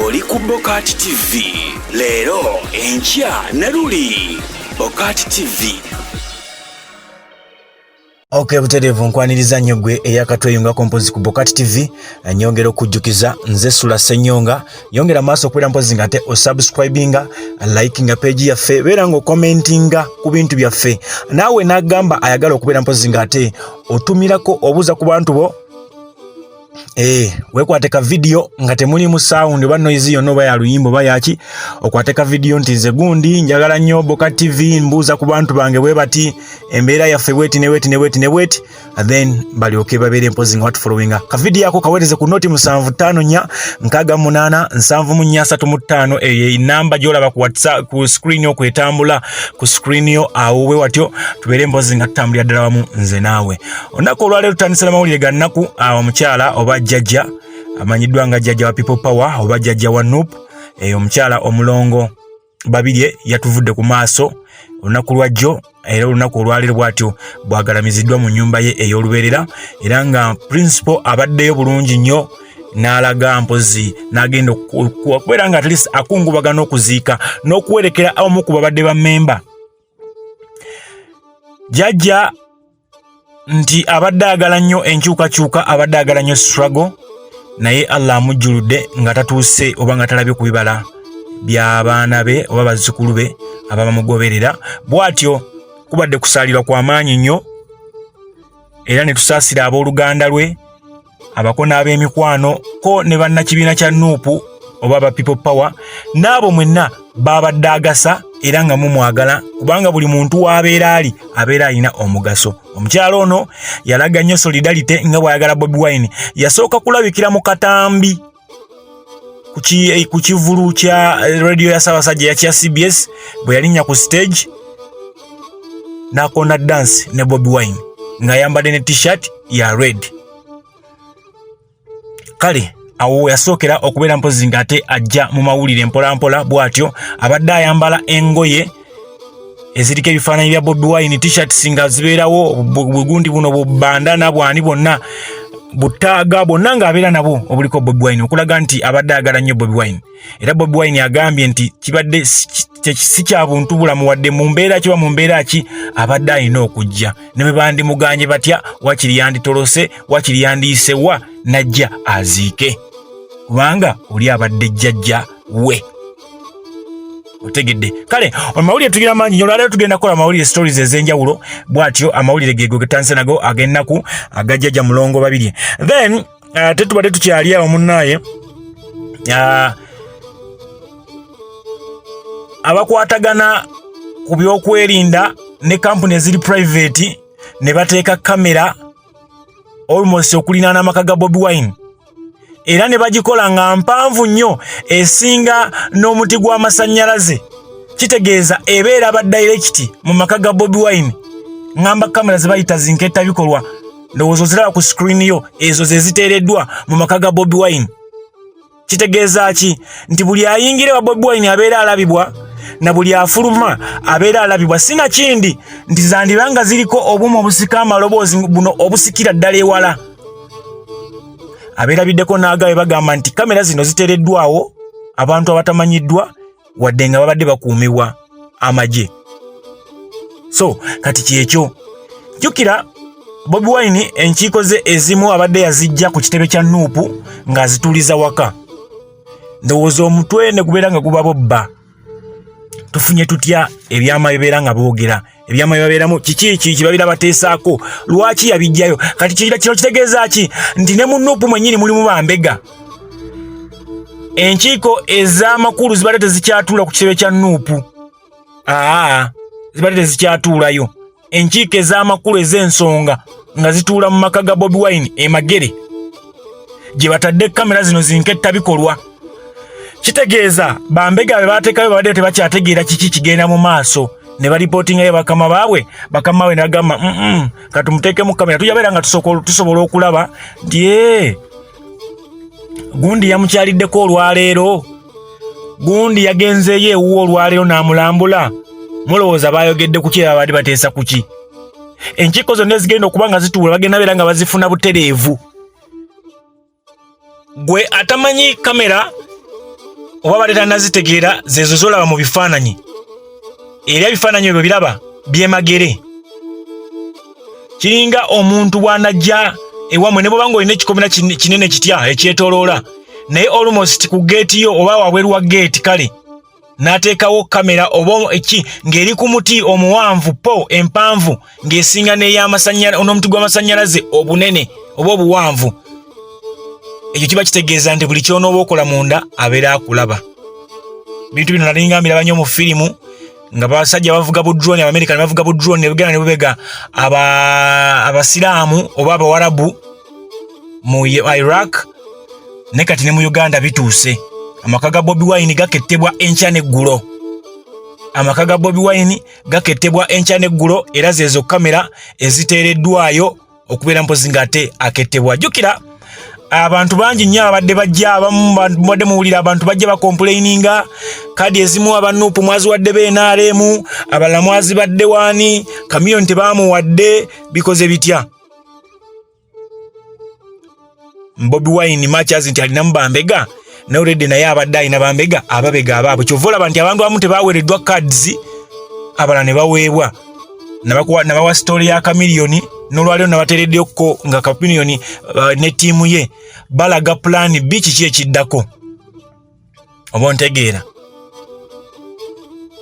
Oli ku Bokati TV leero, enkya ne luli. Bokati TV. Ok, butereevu nkwaniriza nnyo gwe eyakatweyungako mpozi ku Bokati TV. Nyongera okujjukiza, nze Sula Ssenyonga. Yongera maaso okubeera mpozi nga ate osubscribinga, likinga page yaffe, beera nga okomentinga ku bintu byaffe. Naawe n'agamba ayagala okubeera mpozi nga ate otumirako, obuuza ku bantu bo. Weekwate ka video nga temulimu sound oba noise yonna, oba ya luyimba oba yaki. Okwate ka video nti nze gundi, njagala nnyo Boka TV, mbuuza ku bantu bange bwe bati, embeera yaffe bweti ne bweti ne bweti ne bweti, then balyoke babeere mpozi nga batufollowinga. Ka video ako kaweereze ku noti 754 68 74 35. Eyo enamba gy'olaba ku WhatsApp, ku screen yo, kwetambula ku screen yo awo. Bwe watyo tubeere mpozi nga tutambulira ddala wamu nze naawe. Olunaku olwaleero tutandise n'amawulire ga nnaku. Omukyala oba jjajja amanyiddwa nga jjajja wa People Power oba jjajja wa NUP, eyo omukyala omulongo Babirye, yatuvudde ku maaso olunaku lwajjo, era olunaku olwaleero bw'atyo bwagalamiziddwa mu nnyumba ye ey'olubeerera, era nga principal abaddeyo bulungi nnyo n'alaga mpozi n'agenda okubeera nga at least akungubaga n'okuziika n'okuwerekera omu ku babadde bammemba. Jjajja nti abadde ayagala nnyo enkyukakyuka, abadde ayagala nnyo struggle, naye Allah amujjuludde nga tatuuse oba nga talabye ku bibala by'abaana be oba bazzukulu be ababamugoberera. Bw'atyo kubadde kusaalirwa kwa maanyi nnyo, era ne tusaasira abooluganda lwe, abako n'ab'emikwano, ko ne bannakibiina kya NUP oba aba People Power, n'abo mwenna babadde agasa era nga mumwagala, kubanga buli muntu w'abeera ali abeera alina omugaso. Omukyala ono yalaga nnyo solidarity nga bw'ayagala Bobi Wine. Yasooka kulabikira mu katambi ku kivulu kya radio ya Ssaabasajja ya kya CBS, bwe yalinnya ku stage n'akoona dance ne Bobi Wine ng'ayambadde ne T-shirt ya red. Kale awo yasookera okubeera mpozi ng'ate ajja mu mawulire mpolampola. Bw'atyo abadde ayambala engoye eziriko ebifaananyi bya Bobi Wine, T-shirts nga zibeerawo, bugundi buno, bubandana bwani bwonna, butaaga bwonna ng'abeera nabwo obuliko Bobi Wine, okulaga nti abadde ayagala nnyo Bobi Wine. Era Bobi Wine agambye nti kibadde si kya buntu bulamu, wadde mu mbeera ki oba mu mbeera ki, abadde alina okujja, ne bwe bandimuganye batya, wakiri yanditolose, wakiri yandiyisewa najja aziike, kubanga oli abadde jjajja we. Otegedde? Kale amawulire tugira mangi nnyo olwaleero, tugenda kukola amawulire, stories ez'enjawulo. Bw'atyo amawulire gego getandise nago ag'ennaku agajjajja mulongo Babiri. Then tetubadde tukyali awo, munnaaye, abakwatagana ku byokwerinda ne kampuni eziri private ne bateeka kamera almost okulinaana amaka ga Bobi Wine, era ne bagikola nga mpanvu nnyo, esinga n'omuti gw'amasannyalaze. Kitegeeza ebeera ba direct mu maka ga Bobi Wine. Ŋŋamba kamera ze bayita zinketta bikolwa, ndowooza oziraba ku screen yo, ezo ze ziteereddwa mu maka ga Bobi Wine. Kitegeeza ki? Nti buli ayingira wa Bobi Wine abeera alabibwa, na buli afuluma abeera alabibwa. Sinakindi nti zandiba nga ziriko obuuma obusika amaloboozi buno obusikira ddala ewala. Abeerabiddeko n'agabe bagamba nti kamera zino ziteereddwawo abantu abatamanyiddwa, wadde nga babadde bakuumibwa amagye. So kati kyekyo. Jjukira Bobi Wine enkiiko ze ezimu abadde yazijja ku kitebe kya NUP ng'azituuliza waka. Ndowooza omutwe ne gubeera nga guba bobba, tufunye tutya ebyama bibeera nga boogera, ebyama bibabeeramu kiki ki kibabeera bateesaako, lwaki yabijjayo? Kati kino kitegeeza ki? Nti ne mu NUP mwennyini mulimu bambega. Enkiiko ez'amakulu zibadde tezikyatuula ku kitebe kya NUP. Aa, zibadde tezikyatuulayo. Enkiiko ez'amakulu ez'ensonga nga zituula mu maka ga Bobi Wine e Magere, gye batadde kamera zino zinketta bikolwa. Kitegeeza bambega be bateekayo babadde tebakyategeera kiki kigenda mu maaso, ne balipootingayo bakama baabwe. Bakama baabwe ne bagamba, "Katumuteekemu kamera, tujabeera nga tusobola okulaba nti ee gundi yamukyaliddeko olwaleero, gundi yagenzeeyo ewuwo olwaleero n'amulambula." Mulowooza baayogedde kuki era babadde bateesa kuki? Enkiiko zonna ezigenda okuba nga zituula bagenda beera nga bazifuna butereevu. Gwe atamanyi kamera Oba abadde tannazitegeera, zeezo z'olaba mu bifaananyi, era ebifaananyi ebyo biraba byemagere. Kiringa omuntu bw'anajja ewamwe, ne bw'oba ng'olina ekikomera kinene kitya ekyetooloola, naye almost ku geeti yo oba wabweru wa geeti, kale n'ateekawo kamera oba eki ng'eri ku muti omuwanvu po empanvu ng'esinga n'ey'amasannyalaze, n'omuti gw'amasannyalaze obunene oba obuwanvu. Ekyo kiba kitegeeza nti buli ky'onooba okola munda abeera akulaba. Bintu bino nalinga mbiraba nnyo mu firimu, nga basajja bavuga bu drone, Abamerika ne bavuga bu drone ne bugenda ne bubega abasiraamu oba Abawarabu mu Iraq. Ne kati ne mu Uganda bituuse. Amaka ga Bobi Wine gakettebwa enkya n'eggulo. Amaka ga Bobi Wine gakettebwa enkya n'eggulo, era zeezo kamera eziteereddwayo okubeera mpozi ng'ate akettebwa. Jjukira abantu bangi nnyo abadde bajja, abamu mubadde muwulira abantu bajja bacomplaininga, kadi ezimu aba NUP mwaziwadde be NRM, abalala mwazibadde waani, Chameleone tebamuwadde, bikoze bitya? Bobi Wine machas nti alinamu bambega, naye already naye abadde alina bambega ababega abaabwe. Kyova olaba nti abantu abamu tebaweereddwa cards, abalala ne baweebwa. Nabawa story ya Chameleone n'olwaliro nabateereddeko nga Chameleone ne ttiimu ye balaga plan B, kiki ekiddako, oba ontegeera.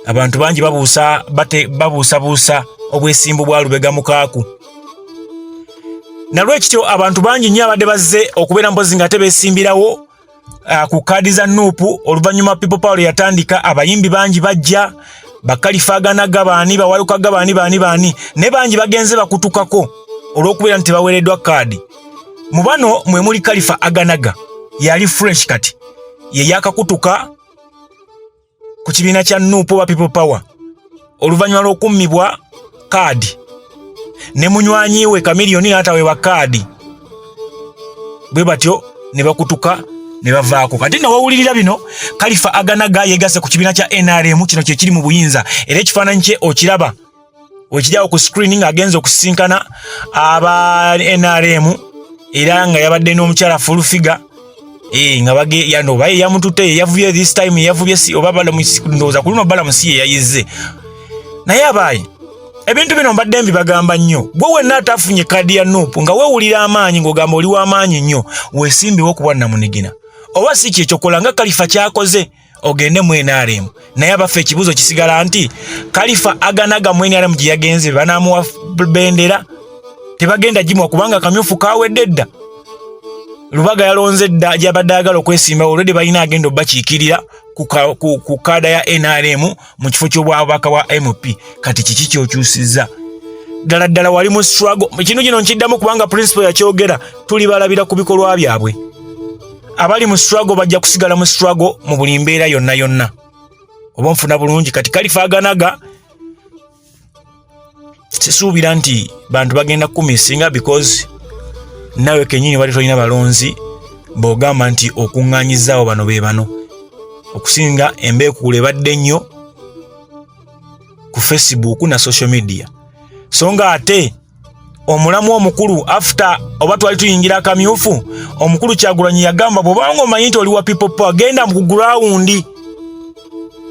Abantu bangi babuusa babuusabuusa obwesimbu bwa Lubega Mukaaku. Nalwekityo abantu bangi nnyo abadde bazze okubeera mpozi nga ate beesimbirawo ku kaadi za NUP. Oluvannyuma People Power yatandika, abayimbi bangi bajja, bakalifaganaga baani, bawalukaga baani, baani baani, naye bangi bagenze bakutukako olw'okubeera nti tebaweereddwa kaadi. Mu bano mwe muli Kalifa Aganaga, yali fresh, kati ye yakakutuka ku kibiina kya NUP oba People Power oluvannyuma lw'okummibwa kaadi, ne munywanyi we Chameleone n'ataweebwa kaadi, bwe batyo ne bakutuka ne bavaako. Kati nno wawulirira bino, Kalifa Aganaga yegasse ku kibiina kya NRM, kino kye kiri mu buyinza, era ekifaananyi kye okiraba wekiryawo ku screen ng'agenza okusisinkana aba NRM, era nga yabadde n'omukyala Full Figure nga bage yano baye yamututte, yavubye this time, yavubye si oba balamusi, ndowooza ku luno balamusi ye yayizze. Naye abaayi, ebintu bino mbadde mbibagamba nnyo. Gwe wenna ataafunye kaadi ya NUP nga weewulira amaanyi, ng'ogamba oli w'amaanyi nnyo, weesimbewo okuba namunigina, oba si kyekyokola nga Kalifa kyakoze, ogende mu NRM. Naye abaffe, ekibuuzo kisigala nti Kalifa Aganaga mu NRM gye yagenze banaamuwa bendera? Tebagenda gimuwa, kubanga akamyufu kawedde dda. Lubaga yalonze dda gyabadde ayagala okwesimbawo. Olwedde balina agenda obbakiikirira ku kaada ya NRM mu kifo ky'obwabaka bwa MP. Kati kiki kyokyusizza ddala ddala? Wali mu struggle. Ekintu kino nkiddamu kubanga principal yakyogera, tuli balabira ku bikolwa byabwe. Abali mu struggle bajja kusigala mu struggle mu buli mbeera yonna yonna, oba nfuna bulungi. Kati Kalifa Aganaga sisuubira nti bantu bagenda kukumisinga, because nawe kenyini wali tolina balonzi bw'ogamba nti okuŋŋaanyizaawo bano be bano. Okusinga embeekuula ebadde nnyo ku Facebook na social media, so nga ate omulamu omukulu after oba twali tuyingira akamyufu, omukulu Kyagulanyi yagamba, bw'obanga omanyi nti oli wa People Power, genda ku ground,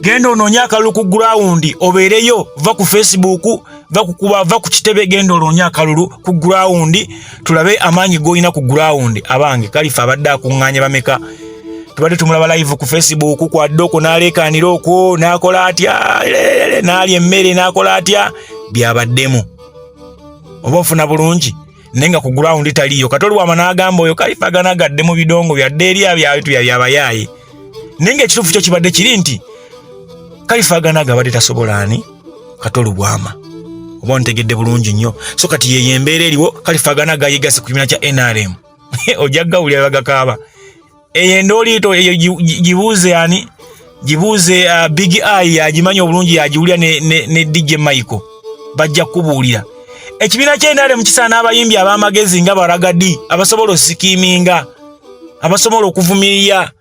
genda onoonye akalulu ku ground, obeereyo, va ku Facebook, va kukuba, va ku kitebe, genda onoonye akalulu ku ground, tulabe amaanyi g'olina ku ground. Abange, Kalifa abadde akuŋŋaanya bameka? Tubadde tumulaba live ku Facebook, kwadde okwo n'aleekaanira okwo, n'akola atya, n'alya emmere, n'akola atya, byabaddemu, oba ofuna bulungi, naye nga ku ground taliiyo. Katolwama n'agamba oyo Kalifa ganagadde mu bidongo byadde eri abintu bya byabayaaye, naye ng'ekituufu kyo kibadde kiri nti Kalifa Aganaga abadde tasobola ani Katolubwama, oba ontegedde bulungi nnyo. So kati yeyo embeera eriwo. Kalifa Aganaga yegase ku kibiina kya NRM, ojja gawulira bagakaaba. Eyo endooliito eyo gibuuze ani, gibuuze Big Eye, yagimanyi obulungi, yagiwulira ne DJ Michael, bajja kukubuulira. Ekibiina kya NRM kisaana abayimbi ab'amagezi nga baragadi, abasobola osikiiminga, abasobola okuvumirira.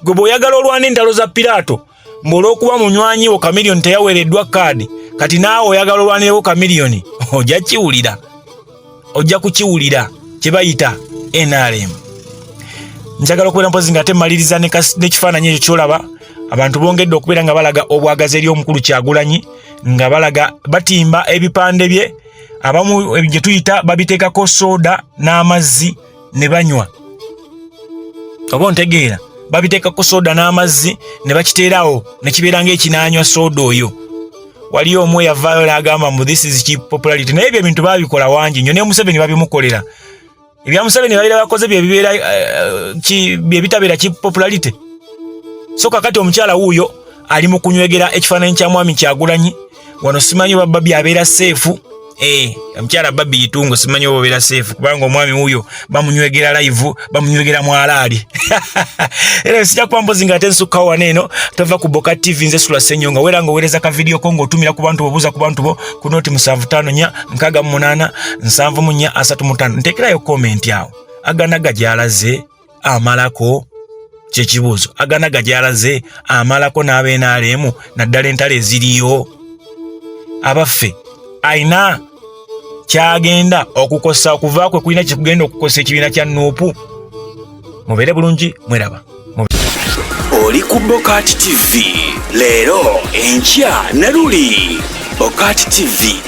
Gwe bw'oyagala olwana entalo za Piraato, mbw'olw'okuba munywanyi wo Chameleone teyaweereddwa kaadi, kati naawe oyagala olwanireko Chameleone, ojja kiwulira, ojja kukiwulira kye bayita NRM. Njagala okubeera mpozi nga ate mmaliriza n'ekifaananyi ekyo kyolaba. Abantu bongedde okubeera nga balaga obwagazi eri omukulu Kyagulanyi, nga balaga batimba ebipande bye, abamu gye tuyita babiteekako sooda n'amazzi ne banywa, oba ontegeera, babiteekako sooda n'amazzi ne bakiteerawo ne kibeera ng'ekinaanywa sooda oyo. Waliyo omu eyavaayo n'agamba mbu this is cheap popularity, naye ebyo ebintu babikola wangi nnyo, ne Museveni babimukolera. Ebya Museveni babeera bakoze byebibeera byebitabeera cheap popularity. So kakati omukyala wuuyo ali mu kunywegera ekifaananyi kya mwami Kyagulanyi wano. Simanyi oba Babi abeera safe. Omukyala Babi Itungo, simanyi oba obeera safe, kubanga omwami wuuyo bamunywegera live, bamunywegera mwalaali. Era sijja kuba mpozi nga ate nsukkawo wano eno. Tova ku Boka TV, nze Sula Ssenyonga. Weera nga oweereza ka vidiyo ko ng'otumira ku bantu, obuuza ku bantu bo ku noti 754 68 74 35. Nteekerayo comment awo. Aganaga gy'alaze amalako kyekibuuzo, aganaga gy'alaze amalako n'ab'NRM, naddala entalo eziriyo. Abaffe, ayina kyagenda okukosa okuva kwe kulina kyekugenda okukosa ekibiina kya NUP? Mubeere bulungi, mweraba. Oli ku Bokati TV, leero, enkya ne luli. Bokati TV.